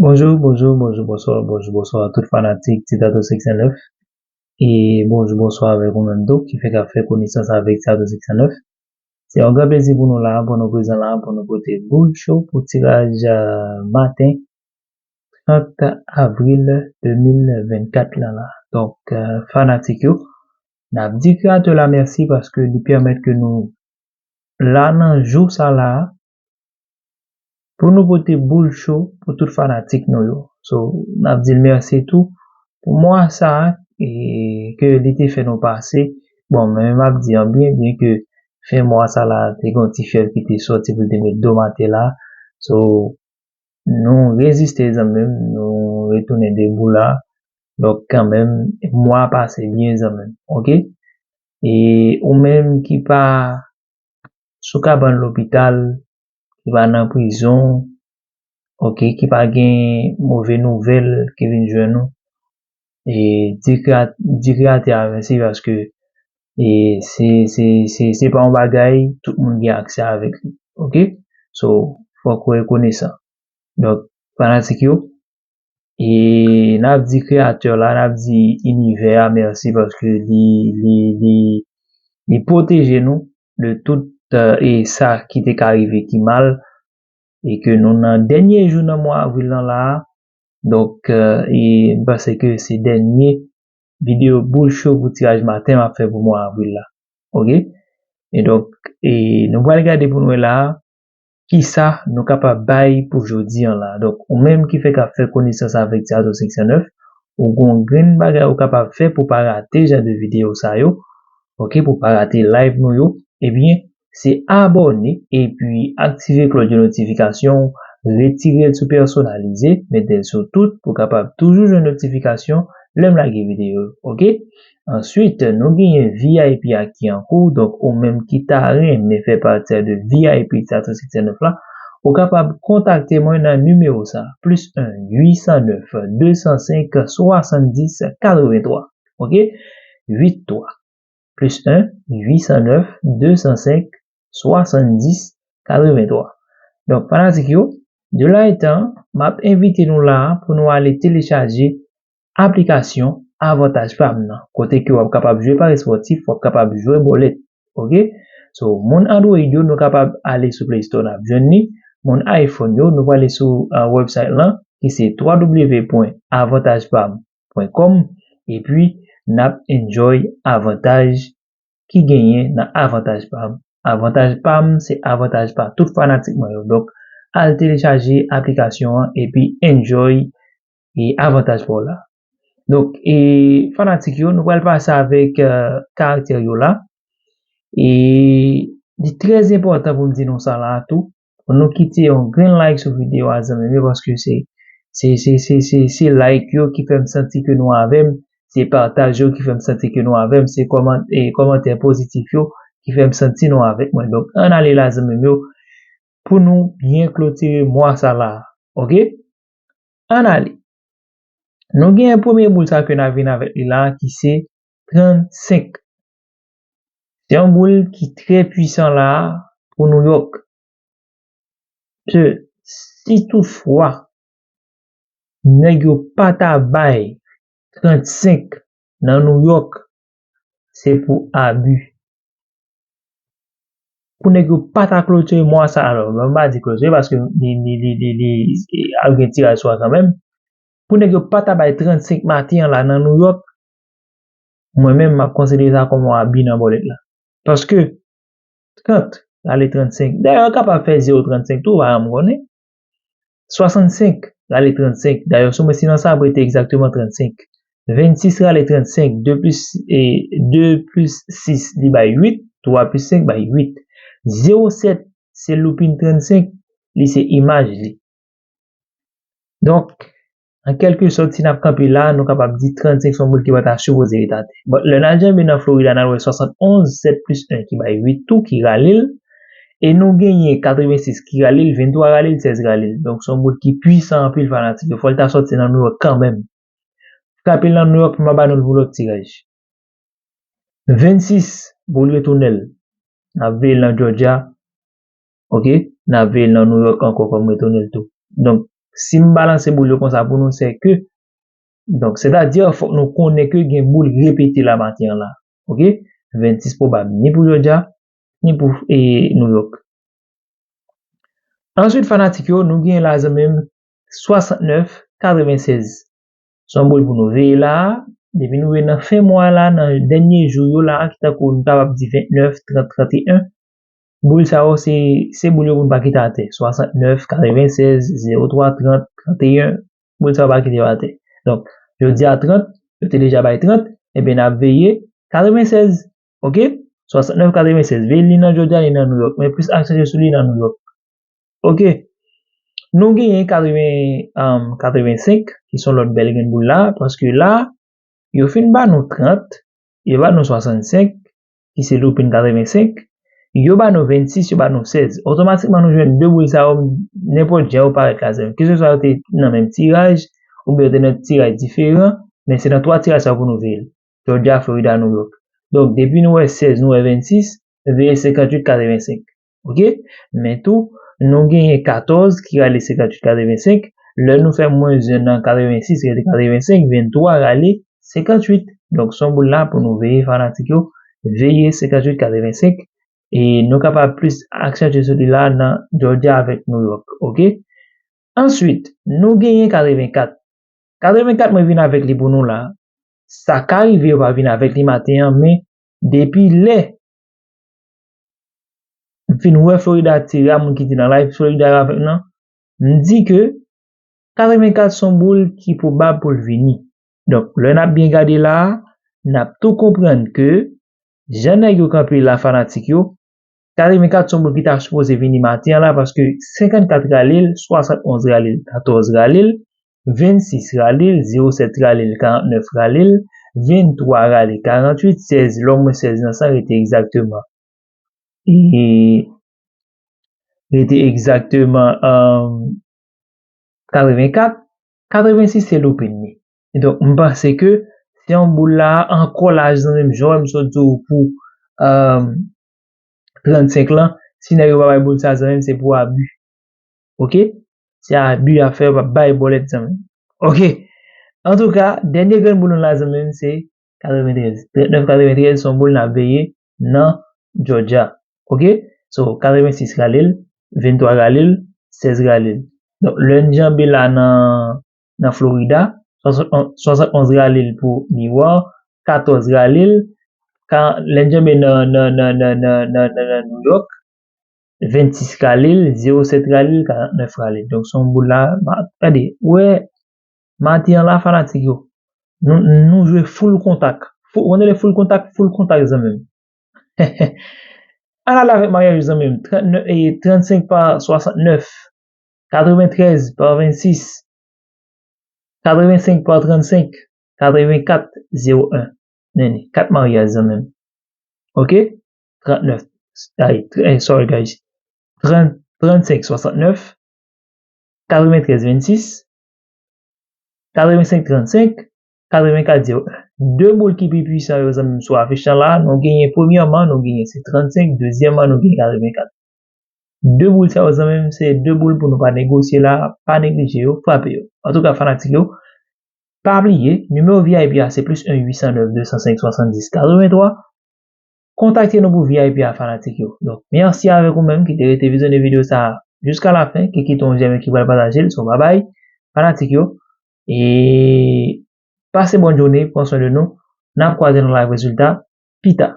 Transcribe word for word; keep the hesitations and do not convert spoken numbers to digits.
Bonjou, bonjou, bonjou, bonswa, bonjou, bonswa tout fanatik Ti Tato senk san nèf. E bonjou, bonswa avèk ou menm tou ki fèk ap fè konesans avèk Ti Tato senk san nèf. Se yon gran plezi pou nou la, pou nou prezan la, pou nou pote boul cho pou tiraj, euh, maten trant avril de mil vennkat la la. Donk, euh, fanatik yo, n ap di Kreyatè la mèsi paske li pèmèt ke nou la nan jou sa la a pou nou pote boul cho pou tout fanatik nou yo. So, n ap di l mèsi tou pou mwa sa a, e, ke li te fè nou pase. Bon, men m ap di an byen, byen ke fen mwa sa la a, te gen yon ti fyèv ki te sòti pou l te met do m atè la. So, nou reziste zanmi m, nou retounen debou la. Donk, kanmenm, mwa a pase byen zanmi m, oke? E ou menm ki pa sou kabann lopital, ki pa nan prizon, oke, ki pa gen move nouvèl ki vin jwenn ou, e di Kreya-, di Kreyatè a mèsi paske, e se, se, se, se pa yon bagay tout moun gen aksè avèk li, oke? So, fòk ou rekonesan. Donk, fanatik yo, e n ap di Kreyatè la, n ap di inivè a mèsi paske li, li, li, li pwoteje nou de tout, euh, e sa ki te ka rive ki mal, e ke nou nan dènye jou nan mwa avril lan la a. Donk, euh, e m panse ke se dènye videyo boul cho pou tiraj maten m ap fè pou mwa avril la. Oke? E donk, e nou pral gade pou nou wè la a, kisa nou kapab bay pou jodi an la. Donk, ou menm ki fèk ap fè konesans avèk Ti Tato senk san nèf, ou gon grenn bagay ou kapab fè pou pa rate jan de videyo sa yo, oke, pou pa rate live nou yo, ebyen, se abòne epi aktive klòch de notifikasyon, retire l sou pèsonalize, mete l sou tout pou kapab toujou jwenn notifikasyon lè m lage videyo, oke? Answit, nou genyen V I P a ki an kou, donk ou menm ki ta renmen fè pati de V I P Ti Tato senk san nèf la, ou kapab kontakte mwen nan nimewo sa, plis en uit san nèf de san senk swasanndis katrevenntwa. Oke? Uit twa. Plis en uit san nèf de san senk swasanndis katrevenntwa. Donk, fanatik yo, de la etan, m ap envite nou la a pou nou ale telechaje aplikasyon Avantaj Pam nan, kote ke w ap kapab jwe pari espòtif, w ap kapab jwe bòlèt. Oke? So, moun Android yo, nou kapab ale sou Play Store, n ap jwenn li. Moun iPhone yo, nou prale sou, uh, website lan, ki se w w w pwen avantaj pam pwen kòm, epi n ap enjoy avantaj ki genyen nan Avantaj Pam. Avantaj Pam, se avantaj pa tout fanatik mwen yo. Donk, al telechaje aplikasyon an, epi enjoy e avantaj pa w la. Donk, e fanatik yo, nou pral pase avèk, euh, karaktè yo la. E li trè enpòtan pou m di nou sa la tou. Pou nou kite yon grenn like sou videyo a, zanmi m yo, paske se, se, se, se, se, se like yo ki fè m santi ke nou avè m, se pataj yo ki fè m santi ke nou avè m, se kòman-, e kòmantè pozitif yo ki fè m santi nou avèk mwen. Donk, ann ale la, zanmi m yo, pou nou byen klotire mwa sa la. Oke? Ann ale. Nou gen premye boul sa ke n a vin avèk li la, ki se trannsenk. Se yon boul ki trè pwisan la pou New York. Ke si toutfwa nèg yo pa ta bay trannsenk nan New York, se pou abi. Pou nèg yo pa ta klotire mwa sa, alò, mwen pa di klotire paske li, li, li, li, li, ap gen tiraj swa kanmenm. Pou nèg yo pa ta bay trannsenk maten an la nan New York, mwen menm, m ap konsidere sa kòm yon abi nan bòlèt la. Paske trant rale trannsenk. Dayè, yo kapab fè zewo trannsenk tou, pa janm konnen. Swasannsenk rale trannsenk. Dayè, sou mwen, si nan sa ap rete egzakteman trannsenk. Vennsis rale trannsenk. De plis, e, de plis sis, li bay uit. Twa plis senk bay uit. Zewo sèt, se loupin trannsenk. Li se imaj li. Donk, an kèlke sòt, si n ap kanpe la, nou kapab di trannsenk se yon boul ki pa ta sipoze ret atè. But, lè n al janbe nan Florida, n al wè swasannonz, sèt plis en ki bay uit tou, ki rale l. E nou genyen katrevensis ki rale l, venntwa rale l, sèz rale l. Donk, se yon boul ki pwisan anpil fanatik yo. Fò l ta sòti nan New York kanmenm. Frape l nan New York, m a ba nou l pou lòt tiraj. Vennsis, pou l retounen l. N ap veye l nan Georgia. Oke? N ap veye l nan New York ankò kòm retounen l tou. Donk, Si m balanse boul yo konsa pou nou, se ke, donk, sètadi, fòk nou konnen ke gen boul repete la maten an la. Oke? Vennsis pwobab ni pou Georgia, ni pou e, New York. Answit, fanatik yo, nou gen la zanmi m swasantnèf katrevennsèz. Se yon boul pou nou veye la a. Depi nou rive nan fen mwa la, nan dènye jou yo la, ki tankou nou kapab di ventnèf, trant, tranteyen, boul sa yo, se, se boul yo pou nou pa kite atè. Swasantnèf, katrevennsèz, zewo twa, trant, tranteyen, boul sa yo pa kite yo atè. Donk, jodi a trant, yo te deja bay trant, ebyen n ap veye katrevennsèz. Oke? Swasantnèf, katrevennsèz. Veye li nan Georgia, li nan New York. Men plis aksantye sou li nan New York. Oke. Nou genyen katreven, um, katrevensenk, ki se yon lòt bèl grenn boul la, paske la, yo fin ba nou trant, yo ba nou swasannsenk, ki se looping katrevensenk, yo ba nou vennsis, yo ba nou sèz. Otomatikman, nou jwenn de boul sa yo, nenpòt jan yo parèt la, zanmi. Keseswa yo te nan menm tiraj, oubyen yo te nan tiraj diferan, men se nan twa tiraj sa yo pou nou veye l. Georgia, Florida, New York. Donk, depi nou wè sèz, nou wè vennsis, veye senkantuit katrevensenk. Oke? Men tou, nou genyen katòz ki rale senkantuit katrevensenk. Lè nou fè mwens yen nan katrevensis rete katrevensenk, venntwa rale senkantuit. Donk, se yon boul la pou nou veye, fanatik yo, veye senkantuit katrevensenk. E nou kapab plis aksantye sou li la nan Georgia avèk New York. Oke? Answit, nou genyen katrevenkat. Katrevenkat, mwen vin avèk li pou nou la. Sa ka rive yo pa vin avèk li maten an, men depi lè m fin wè Florida tire a, moun ki te nan live Florida avèk nan, m di ke katrevenkat se yon boul ki pwobab pou l vini. Donk, lè n ap byen gade la a, n ap tou konprann ke jan nèg yo kanpe la, fanatik yo, katrevenkat se yon boul ki ta sipoze vini maten an la, paske senkannkat rale l, swasannonz rale l, katòz rale l, vennsis rale l, zewo sèt rale l, karantnèf rale l, venntwa rale karanntuit, sèz, lè w mwen sèz nan san rete egzakteman. E rete egzakteman, um, katrevenkat, katrevensis se looping li. E donk, m panse ke se yon boul la ankò la, zanmi m, jan w wè m sot di w pou, um, trannsenk lan, si nèg yo pa bay boul sa, zanmi m, se pou abi. Oke? Se abi y ap fè, yo p ap bay bòlèt, zanmi m. Oke? Antouka, dènye grenn boul nou la, zanmi m, se katreventrèz. Trannèf katreventrèz, se yon boul n ap veye nan Georgia. Oke? So, katrevensis rale l, venntwa rale l, sèz rale l. Donk, lè n janbe la nan, nan Florida, swasannonz, swasannonz rale l pou New York, katòz rale l, ka, lè n janbe nan, nan, nan New York, vennsis rale l, zewo sèt rale l, karantnèf rale l. Donk, se yon boul la, ma-, gade, wè, maten an la, fanatik yo. Nou, nou jwe full kontak. Full, w konn rele full kontak, full kontak, zanmi m. Ann ale avèk maryaj yo, zanmi m. Trannèf, e, trannsenk pa swasantnèf, katreventrèz pa vennsis, katrevensenk pa trannsenk, katrevenkat zewo en. Nene, kat maryaj, zanmi m. Oke? Trannèf. Ay, tr-, eh, sorry, guys. Trant, trannsenk swasantnèf, katreventrèz vennsis, katrevensenk trannsenk, katrevenkat zewo en. De boul ki pi pwisan yo, zanmi m, sou afich lan la, nou genyen, premyèman, nou genyen se trannsenk, dezyèmman, nou genyen katrevenkat. De boul sa yo, zanmi m, se de boul pou nou pa negosye la, pa neglije yo, frape yo. Antouka, fanatik yo, pa bliye, nimewo V I P a se plis en uit san nèf de san senk swasanndis katrevenntwa. Kontakte nou pou V I P a, fanatik yo. Donk, mèsi avèk ou menm ki te rete vizyonnen videyo sa a jiska lafen, ki kite yon jèm e ki pral pataje l. So, babay, fanatik yo. E pase bòn jounen, pran swen de nou. N ap kwaze nan live rezilta pita.